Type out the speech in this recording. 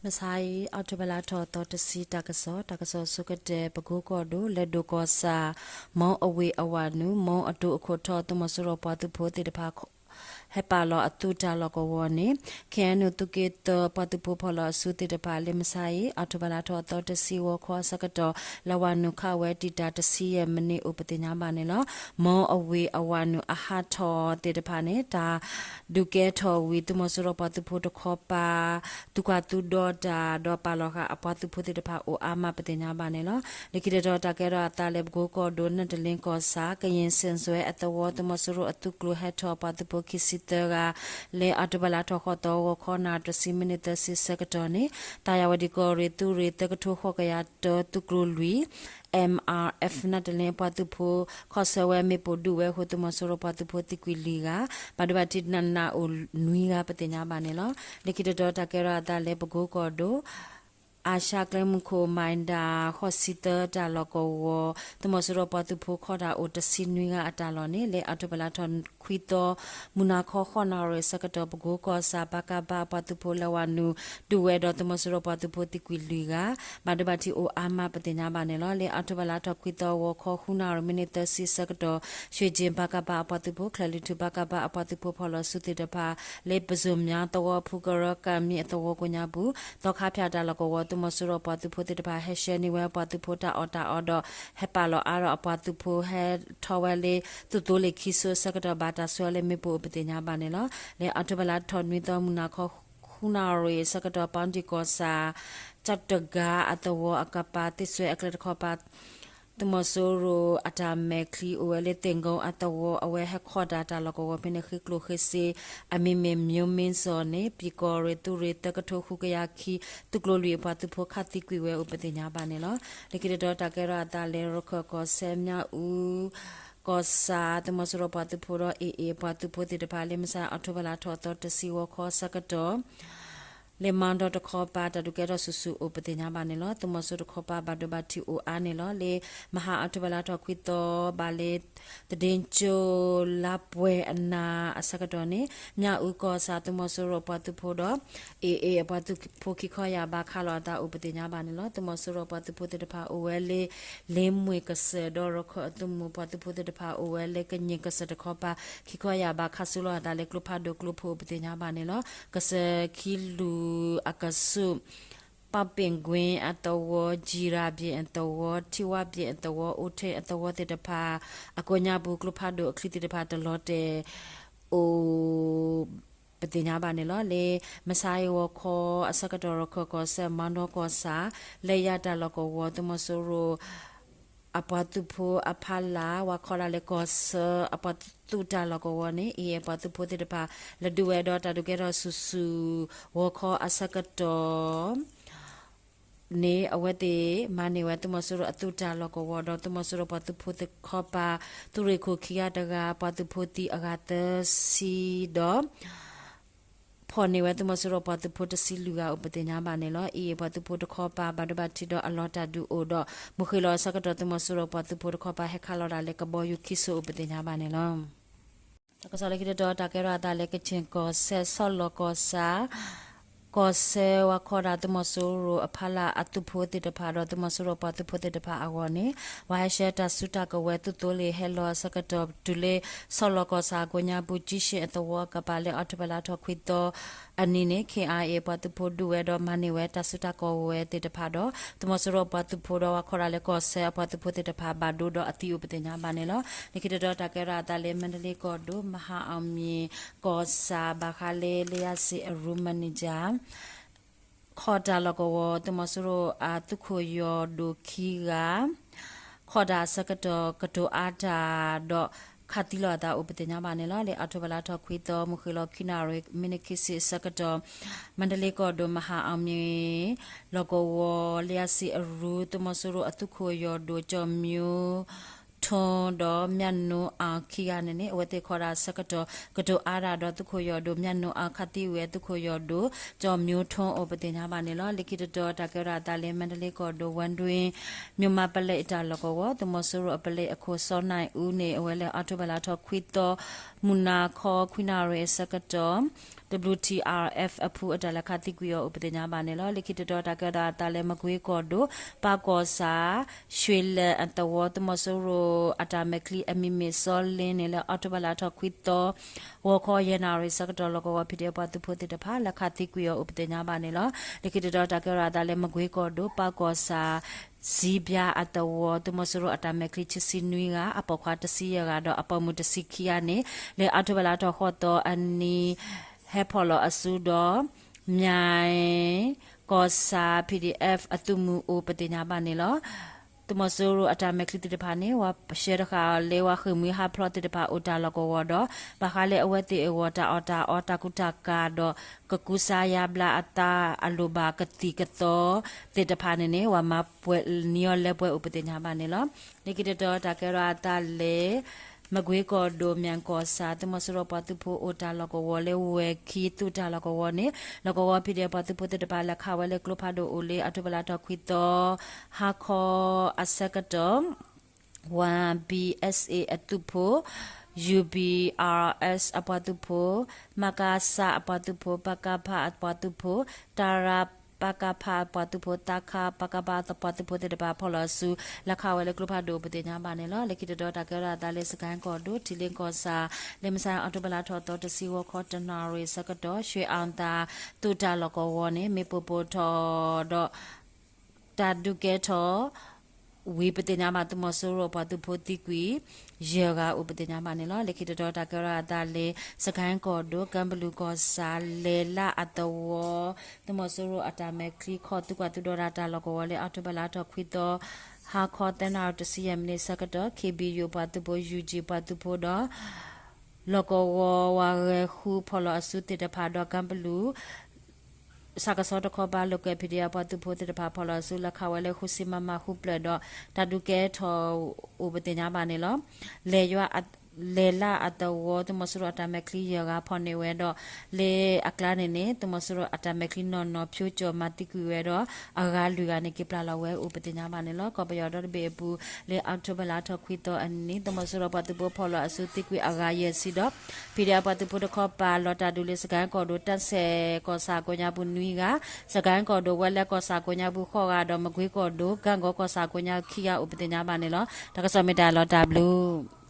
မဆါအံၤ အီးထိဘၢၣ်လါထီၣ်သီတဆံတၢ်ကစီၣ်, တၢ်ကစီၣ်ဆိကတၢၢ် ပကိကီၢ်ဒိၣ် လဲၤဒိၣ်ကီၢ်ဆၣ် မီအဝ့ၢ်အဝၤနုာ် မီအတိၢ်အခိၣ်ထီ သုးမီၤစိရိၤပှၤသုးဖိသ့ၣ်တဖၣ် ဟဲပာ်လီၤအသုးတၢ်လီၢ်ကဝီၤန့ၣ် ခ့ၣ်အဲၣ်ယူၣ် သုးက့သၢပှၤသုးဖိဖီၣ်လီၤအစုသ့ၣ်တဖၣ် လၢမဆါအံၤ အီးထိဘၢၣ်လါထီၣ်သီတဆံဂီၤခီအဆၢကတီၢ် လၢဝၤနုာ်ခးဝဲတံာ်တာ်တဆံယဲၢ်မံးနံးအိၣ်ပသ့ၣ်ညါဘၣ်န့ၣ်လီၤ. မီအဝ့ၢ်အဝၤနုာ်အဟးထီၣ်သ့ၣ်တဖၣ်န့ၣ် တၢ်ဒုးကဲထီၣ်ဝံၤ သုးမီၤစိရိၤပှၤသုးဖိတခီပၤ သူၣ်ကွၢ်သူၣ်ဒီတၢ် ဒီးပာ်လီၤဃာ်အပှၤသုးဖိသ့ၣ်တဖၣ်အိၣ်အါမးပသ့ၣ်ညါဘၣ်န့ၣ်လီၤ. လၢခံတတီၤတၢ်ကဲထီၣ်အသးလၢပကိကီၢ်ဒိၣ် နၢ်တလ့ကီၢ်ဆၣ် ကယ့ၣ်စ့ၣ်စွဲအသဝီ သုးမီၤစိရိၤအသုးကျိၤဟဲထီၣ်ပှၤသုးဖိခံဆံသၢဂၤ လၢအီးထိဘၢၣ်လါထီၣ်ဃိးသီဂီၤခီနၣ်ရံၣ်တဆံမံးနံးသၢဆံဆၢကတီၢ်န့ၣ် သးယၤဝဲဒံးကီၢ်ရ့ၣ်သုးရ့ၣ်သၢကထိဃိးကယၤတၢ သုးကျိၤလွံၢ် MRF နၢ်တလ့အပှၤသုးဖိ ခီၣ်ဆၢဝဲမ့ၣ်ပိၢ်ဒုးဝဲအဃိ သုးမီၤစိရိၤပှၤသုးဖိသံကွံာ်လွံၢ်ဂၤ ဘၣ်ဒိဘၣ်ထံးနးနးအိၣ်နွံဂၤပသ့ၣ်ညါဘၣ်န့ၣ်လီၤ. လၢခံတတီၤတၢ်ကဲထီၣ်အသးလၢပကိကီၢ်ဒိၣ် အၤၡါကျဲမုၢ်ခိၣ် မံၤဒၣ် ဃိးဆံသၢတၢ်လီၢ်ကဝီၤ သုးမီၤစိရိၤပှၤသုးဖိခီၣ်တၢ်အိၣ်တဆံနွံဂၤအတၢ်လီၢ်န့ၣ် လၢအီးထိဘၢၣ်လါထီၣ်ခွံသီ မုၢ်နၤခီဃိးနၣ်ရံၣ်အဆၢကတီၢ် ပကိကီၢ်ဆၣ် ပကဖ အပှၤသုးဖိလၢဝၤနုာ် ဒုးဝဲဒီးသုးမီၤစိရိၤပှၤသုးဖိသံကွံာ်လွံၢ်ဂၤ ဘၣ်ဒိဘၣ်ထံးအိၣ်အါမးပသ့ၣ်ညါဘၣ်န့ၣ်လီၤ. လၢအီးထိဘၢၣ်လါထီၣ်ခွံသီဂီၤခီဃုနၣ်ရံၣ်မံးနံးသၢဆံအဆၢကတီၢ် ရွှ့ၣ်ကၠ့ၣ် ပကဖ အပှၤသုးဖိ ချၢၣ်လွံၢ်ထူၣ် ပကဖ အပှၤသုးဖိဖီၣ်လီၤစုသ့ၣ်တဖၣ် လၢပစိၤမၠါသဝီဖုကရၢ ကၣ်မံအသဝီကိးညါပူၤ သီခါဖၠၣ်တၢ်လီၢ်ကဝီၤ သုးမီၤစိရိၤပှၤသုးဖိသ့ၣ်တဖၣ် ဟဲဆှၢန့ၢ်ဝဲပှၤသုးဖိတၢ်အီၣ်တၢ်အီဒီး ဟဲပာ်လီၤအါထီၣ်အပှၤသုးဖိ ဟဲထီၣ်ဝဲလၢ သုးသိလ့ၣ်ခံစိအဆၢကတီၢ် ဘၣ်တၢ်ဆှၢလၢမ့ၣ်ပိၢ်အိၣ်ပသ့ၣ်ညါဘၣ်န့ၣ်လီၤ. လၢအီးထိဘၢၣ်လါထီၣ်နွံသီ မုၢ်နၤခီဃုနၣ်ရံၣ်အဆၢကတီၢ် ပီၣ်ဒံၣ်ကီၢ်ဆၣ် ကၠီၣ်တဂၤအသဝီအကပၤ သ့ၣ်စွဲအကျဲတခီပၤ သုးမီၤစိရိၤအတၢ်မဲာ်ချံအိၣ်ဝဲလၢသ့ၣ်ကိအသဝီ အဝဲဟဲခီၣ်တၢ်တၢ်လီၢ်ကဝီၤဖဲန့ၣ် ဃ့ကျိၣ်ဃ့စ့ အမံၤမ့ၢ် မျိုးမင်းဇော် န့ၣ် ပံၤကီၢ်ရ့ၣ်သုးရ့ၣ်သၢကထိဃုကယၤခံ သုးကျိၤလွံၢ်အပှၤသုးဖိခးသံကွံာ်ဝဲအိၣ်ပသ့ၣ်ညါဘၣ်န့ၣ်လီၤ. လၢခံတတီၤတၢ်ကဲထီၣ်အသးလၢရခၢၣ်ကီၢ်စဲၣ် မၠၣ်အူကီၢ်ဆၣ် သုးမီၤစိရိၤပှၤသုးဖိဒီး AA အပှၤသုးဖိသ့ၣ်တဖၣ် လၢမဆါအီးထိဘၢၣ်လါထီၣ်သီတဆံဂီၤခီအဆၢကတီၢ် လၢမၤဒီတခီပၤ တၢ်ဒုးကဲထီၣ်ဆူၣ်ဆူၣ်အိၣ်ပသ့ၣ်ညါဘၣ်န့ၣ်လီၤ. သုးမီၤစိရိၤတခီပၤ ဘၣ်ဒိဘၣ်ထံးအိၣ်အါန့ၣ်လီၤ. လၢမဟါအီးထိဘၢၣ်လါထီၣ်ခွံသီ ဘၣ်လၢ သဒ့ကၠိလါပှဲၤအနၤအဆၢကတီၢ်န့ၣ် မၠၣ်အူကီၢ်ဆၣ် သုးမီၤစိရိၤအပှၤသုးဖိဒီး AA အပှၤသုးဖိခံခီယာ်ဘးခးလိာ်အသးအိၣ်ပသ့ၣ်ညါဘၣ်န့ၣ်လီၤ. သုးမီၤစိရိၤအပှၤသုးဖိသ့ၣ်တဖၣ်အိၣ်ဝဲလၢ လ့မှ့ၢ်ကစၢၢ်ဒီးရခၢၣ်အသုးမုၢ် ပှၤသုးဖိသ့ၣ်တဖၣ်အိၣ်ဝဲလၢကည့ၣ်ကစၢၢ်တခီပၤ ခံခီယာ်ဘးခးဆူၣ်လိာ်အသးလၢကျိဖးဒိၣ်ကျိဖိအိၣ်ပသ့ၣ်ညါဘၣ်န့ၣ်လီၤ. ကစၢၢ်ခံလူၢ်အကဆူး ပီၣ်ပ့ၣ်ကွ့အသဝီ, ကံရၣ်ဘ့ၣ်အသဝီ, ထံဝါဘ့ၣ်အသဝီ, အိၣ်ထဲအသဝီသ့ၣ်တဖၣ် အကိးညါပူၤ ကျိဖးဒိၣ်အချံသ့ၣ်တဖၣ်တလီၤတဲာ်အိၣ် ပသ့ၣ်ညါဘၣ်န့ၣ်လီၤ. လၢမဆါအံၤဂီၤခီအဆၢကတီၢ် ရခၢၣ်ကီၢ်စဲၣ် မၤဒီကီၢ်ဆၣ် လၢယၤတၢ်လီၢ်ကဝီၤ သုးမီၤစိရိၤ အပှၤသုးဖိအဖီလာ် ဝၤခီဒၣ်လၢကီၢ်ဆၢအပှၤသုးတၢ်လီၢ်ကဝီၤန့ၣ် AA အပှၤသုးဖိသ့ၣ်တဖၣ် လဲၤဒုးဝဲဒီးတၢ်ဒုးကဲထီၣ်ဆူၣ်ဆူၣ် ဂီၤခီအဆၢကတီၢ် န့ၣ် အဝဲသ့ၣ်မၤန့ၢ်ဝဲ သုးမီၤစိရိၤအသုးတၢ်လီၢ်ကဝီၤဒီး သုးမီၤစိရိၤပှၤသုးဖိသ့ၣ်တခီပၤ သုးရ့ၣ်ခိၣ်ခံဂၤတဂၤ ပှၤသုးဖိသံအဂၤသၢဆံဒီး ဖီၣ်န့ၢ်ဝဲ သုးမီၤစိရိၤပှၤသုးဖိတဆံလွံၢ်ဂၤအိၣ်ပသ့ၣ်ညါဘၣ်န့ၣ်လီၤ. AA ပှၤသုးဖိတခီပၤ ဘၣ်ဒိဘၣ်ထံးဒီးအလီၤတၢ်ဒုးအိၣ်ဒီး မုၢ်ဃ့ၢ်လီၤအဆၢကတီၢ် သုးမီၤစိရိၤပှၤသုးဖိတခီပၤ ဟဲခးလီၤတၢ်လၢကဘီယူၤခံစိၤအိၣ်ပသ့ၣ်ညါဘၣ်န့ၣ်လီၤ. တၢ်ကစီၣ်လၢခံတတီၤ တၢ်ကဲထီၣ်အသးလၢ ကခ့ၣ်ကီၢ်စဲၣ် ဆီၣ်လီၤကီၢ်ဆၣ် ကီၢ်ဆၢ ဝၤခီဒၣ် သုးမီၤစိရိၤအဖီလာ်အသုးဖိသ့ၣ်တဖၣ်ဒီး သုးမီၤစိရိၤပှၤသုးဖိသ့ၣ်တဖၣ်အဂီၢ်န့ၣ် ပှၤဟဲဆှၢတၢ်စုတၢ်ကဝဲၤ သုးသိလ့ၣ်ဟဲလီၤအဆၢကတီၢ် တုၤလၢဆီၣ်လီၤကီၢ်ဆၣ်အကိးညါပူၤ ကၠံၣ်ၡ့ၣ်အသဝီအကပၤ လၢအီးထိဘၢၣ်လါထီၣ်ခွံသီအနံၤန့ၣ် KIA ပှၤသုးဖိဒုးဝဲဒီးမၤန့ၢ်ဝဲ တၢ်စုတၢ်ကဝဲၤသ့ၣ်တဖၣ်ဒီး သုးမီၤစိရိၤပှၤသုးဖိဒီး ဝၤခီဒၣ်လၢကီၢ်ဆၢအပှၤသုးဖိသ့ၣ်တဖၣ် ဘၣ်ဒိဒီးအသံအိၣ်ပသ့ၣ်ညါဘၣ်န့ၣ်လီၤ. လၢခံတတီၤ တၢ်ကဲထီၣ်အသးလၢ မါတလ့ကီၢ်ဒိၣ် မဟါအီၣ်မံၤကီၢ်ဆၣ် ဘၣ်ဃးလၢ လ့ယါစ့အရူ manager ခီၣ်တၢ်လီၢ်ကဝီၤ သုးမီၤစိရိၤအသုးခိၣ်ယီၢ်ဒိၣ်ခံဂၤ ခီၣ်တၢ်အဆၢကတီၢ် ကတိၤအါတၢ်ဒီး ခးသံလိာ်အသးအိၣ်ပသ့ၣ်ညါဘၣ်န့ၣ်လီၤ. လၢအီးထိဘၢၣ်လါထီၣ်ခွံသီ မုၢ်ဃ့ၢ်လီၤခံနၣ်ရံၣ် မံးနံးခံဆံအဆၢကတီၢ် မါတလ့ကီၢ်ဒိၣ် မဟါအီၣ်မံၤ လီၢ်ကဝီၤ လ့ယါစ့အရူ သုးမီၤစိရိၤအသုးခိၣ်ယီၢ်ဒိၣ် ကၠီၣ်မၠိ ထွန်း ဒီး မြတ်နိုးအောင် ခံဂၤန့ၣ်န့ၣ် အဝဲသ့ၣ်ခီၣ်တၢ်အဆၢကတီၢ် ကတိၤအါတၢ်ဒီးသုးခိၣ်ယီၢ်ဒိၣ် မြတ်နိုးအောင် ခးသံဝဲသုးခိၣ်ယီၢ်ဒိၣ် ကၠီၣ်မၠိ ထွန်း အိၣ်ပသ့ၣ်ညါဘၣ်န့ၣ်လီၤ. လၢခံတတီၤ တၢ်ကဲထီၣ်အသးလၢ မါတလ့ကီၢ်ဒိၣ် ဝၢၢ်တွ့ မိၢ်မးပလဲအတၢ်လီၢ်ကဝီၤ သုးမီၤစိရိၤအပလဲအခိၣ် စီၤနၢ်အူန့ၣ် အဝဲလၢအီးထိဘၢၣ်လါထီၣ်ခွံသီ မုၢ်နၤခီခွံနၣ်ရံၣ်အဆၢကတီၢ် W T R F အဖုအတၢ်လဲၤခးသံကွံာ်အီၤအိၣ်ပသ့ၣ်ညါဘၣ်န့ၣ်လီၤ. လၢခံတတီၤတၢ်ကဲထီၣ်အသးလၢမကွ့ကီၢ်ဒိၣ် ပၢ်ကီၢ်ဆၣ် ရွှေလန်း အသဝီ သုးမီၤစိရိၤအတၢ်မဲာ်ချံအမံၤမ့ၢ်စီလ့န့ၣ် လၢအီးထိဘၢၣ်လါထီၣ်ခွံသီ ဂီၤခီယဲၢ်နၣ်ရံၣ်ဆၢကတီၢ် လီၢ်ကဝီၤ P D F ပှၤသုးဖိသ့ၣ်တဖၣ် လဲၤခးသံကွံာ်အီၤအိၣ်ပသ့ၣ်ညါဘၣ်န့ၣ်လီၤ. လၢခံတတီၤတၢ်ကဲထီၣ်အသးလၢ မကွ့ကီၢ်ဒိၣ် ပၢ်ကီၢ်ဆၣ် စံးဘျါအသဝီ သုးမီၤစိရိၤအတၢ်မဲာ်ချံခံဆံနွံဂၤ အပိာ်ခွါတဆံယဲၢ်ဂၤဒီးအပိာ်မုၣ်တဆံခံဂၤန့ၣ် လၢအီးထိဘၢၣ်လါထီၣ်ဃိးသီအနံၤ ဟဲဖီၣ်လီၤအစုဒီး မၠဲၣ် ကီၢ်ဆၣ် P D F အသုးမုၢ်အိၣ်ပသ့ၣ်ညါဘၣ်န့ၣ်လီၤ. သုးမီၤစိရိၤအတၢ်မဲာ်ချံသ့ၣ်တဖၣ်န့ၣ် ဝၤရှဲတဃာ်အီၤလၢ ဝၤဃ့ၢ်မှံဟးဖျိးသ့ၣ်တဖၣ်အိၣ်တၢ်လီၢ်ကဝီၤဒီး ဘၣ်ဃးလၢအဝဲသ့ၣ်အဂီၢ် တၢ်အီၣ်တၢ်အီ တၢ်ကူတၢ်ကၤဒီး ကကူစါယါဘျါအသးအလိၣ်ဘၣ်ကသံၣ်ကသီသ့ၣ်တဖၣ်န့ၣ်န့ၣ် ဝၤမၤပှဲၤနံၤအီၤလၢပှဲၤအိၣ်ပသ့ၣ်ညါဘၣ်န့ၣ်လီၤ. လၢခံတတီၤတၢ်ကဲထီၣ်အသးလၢ မကွ့ကီၢ်ဒိၣ် မၠဲၣ်ကီၢ်ဆၣ် သုးမီၤစိရိၤပှၤသုးဖိအိၣ်တၢ်လီၢ်ကဝီၤလၢဝဲၢ်ခံသုးတၢ်လီၢ်ကဝီၤန့ၣ် လီၢ်ကဝီၤ P D F ပှၤသုးဖိသ့ၣ်တဖၣ် လဲၤခးဝဲလၢကျိဖးဒိၣ်အိၣ်လၢ အီးထိဘၢၣ်လါထီၣ်ခွံသီ ဟါခီအဆၢကတီၢ် ဝၤ B S A အသုးဖိ, U B R S အပှၤသုးဖိ, မကစ အပှၤသုးဖိ, ပကဖ အပှၤသုးဖိ, တရ ပကဖ အပှၤသုးဖိ, သက ပကဖ အပှၤသုးဖိသ့ၣ်တဖၣ် ဖီၣ်လီၤအစု လဲၤခးဝဲလၢကျိဖးဒိၣ်အိၣ်ပသ့ၣ်ညါဘၣ်န့ၣ်လီၤ. လၢခံတတီၤတၢ်ကဲထီၣ်အသးလၢ စကဲၣ်ကီၢ်ဒိၣ် ထံလ့ကီၢ်ဆၣ် လၢမုၢ်ဆါ အီးထိဘၢၣ်လါထီၣ်သီတဆံ ဂီၤခီတနၣ်ရံၣ်ဆၢကတီၢ် ရွှေအောင်သာ သုးတၢ်လီၢ်ကဝီၤန့ၣ် မ့ၣ်ပိၢ်ပိၢ်ထီၣ်ဒီး တၢ်ဒုးကဲထီၣ် ဝံၤပသ့ၣ်ညါဘၣ် သုးမီၤစိရိၤအပှၤသုးဖိသံကွံာ် ယဲၢ်ဂၤအိၣ်ပသ့ၣ်ညါဘၣ်န့ၣ်လီၤ. လၢခံတတီၤတၢ်ကဲထီၣ်အသးလၢ စကဲၣ်ကီၢ်ဒိၣ် ကၢ်ဘလူးကီၢ်ဆၣ် လဲၤလၢအသဝီ သုးမီၤစိရိၤအတၢ်မဲာ်ချံ ခီၣ်သုးကွၢ်သုးဒီးတၢ်လီၢ်ကဝီၤလၢ အီးထိဘၢၣ်လါထီၣ်ခွံသီ ဟါခီသၢနၣ်ရံၣ်တဆံယဲၢ်မံးနံးဆၢကတီၢ် K B U ပှၤသုးဖိ U G ပှၤသုးဖိဒီး လီၢ်ကဝီၤဝၤဂဲၤဃု ဖီၣ်လီၤအစုသ့ၣ်တဖၣ်ဒီး ကၢ်ဘလူး စးကစီတခီပၤ local P D F ပှၤသုးဖိသ့ၣ်တဖၣ် ဖီၣ်လီၤအစု လဲၤခးဝဲလၢ ဃုဆံ မမ ဃုဖျၢၣ်ဒီး တၢ်ဒုးကဲထီၣ်အိၣ်ပသ့ၣ်ညါဘၣ်န့ၣ်လီၤ. လဲၤယွၤ လဲၤလၢအသဝီ သုးမီၤစိရိၤအတၢ်မဲာ်ချံယဲၢ်ဂၤဖီၣ်န့ၢ်ဝဲဒီး လၢအကျါန့ၣ်န့ၣ် သုးမီၤစိရိၤအတၢ်မဲာ်ချံနီၢ်နီၢ် ဖၠိကၠီၣ် မၤသံကွံာ်ဝဲဒီး အဂၤလွံၢ်ဂၤန့ၣ် က့ၤပျၢ်လီၤဝဲအိၣ်ပသ့ၣ်ညါဘၣ်န့ၣ်လီၤ. ကီၢ်ပယီၤဒီတဘ့ၣ်အပူၤ လၢအီးထိဘၢၣ်လါထီၣ်ခွံသီအနံၤ သုးမီၤစိရိၤပှၤသုးဖိဖီၣ်လီၤအစုသံကွံာ်အဂၤယဲၢ်ဆံဒီး P D F ပှၤသုးဖိတခီပၤ လီၤတၢ်ဒုးလၢ စကဲၣ်ကီၢ်ဒိၣ် တၢ်စဲၣ်ကီၢ်ဆၣ်ကိးညါပူၤနွံဂၤ, စကဲၣ်ကီၢ်ဒိၣ် ဝဲလဲၣ်ကီၢ်ဆၣ်ကိးညါပူၤဃိးဂၤဒီး မကွ့ကီၢ်ဒိၣ် ကၢ်ဂီၤကီၢ်ဆၣ်ကိးညါခံဂၤအိၣ်ပသ့ၣ်ညါဘၣ်န့ၣ်လီၤ. တၢ်ကစီၣ်မ့ၢ်တၢ်လီၤတၢ်ဘျုး